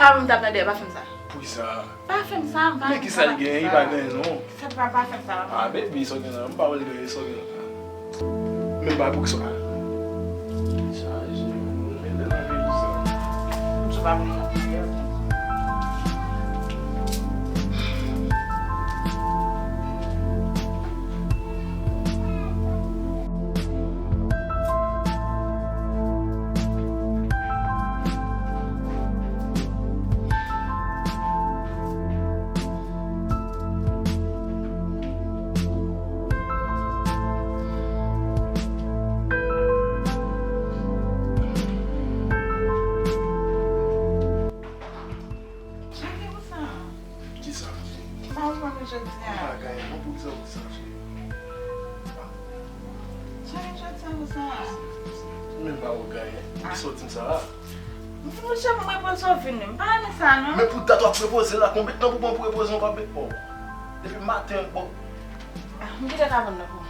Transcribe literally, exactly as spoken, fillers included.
A, m t ap nan dèyè, pa fè m sa. Poukisa? Pa fè m sa, m pa. Men kisa l genyen? Li pa genyen non. Sa pa, pa fè m sa, pa. A, baby, sa w gen la? M pa wè l genyen, sa w gen la. Men m pa poukisa. Chaje, men lè nan men sa. M sou pa vle. Chante pou sa. Kisa? Sa w jwenn jodi a? M pa genyen non, poukisa w di sa, cheri? Chante jodi a pou sa. Menm pa w genyen. Poukisa w di m sa a? Monchè, m repoze w vini. M pa renmen sa non. Men pou dat w ap repoze la, konbyen tan pou pran pou repoze w pa bet? Bon. Depi maten, bon. Ah, m kite kabann nan pou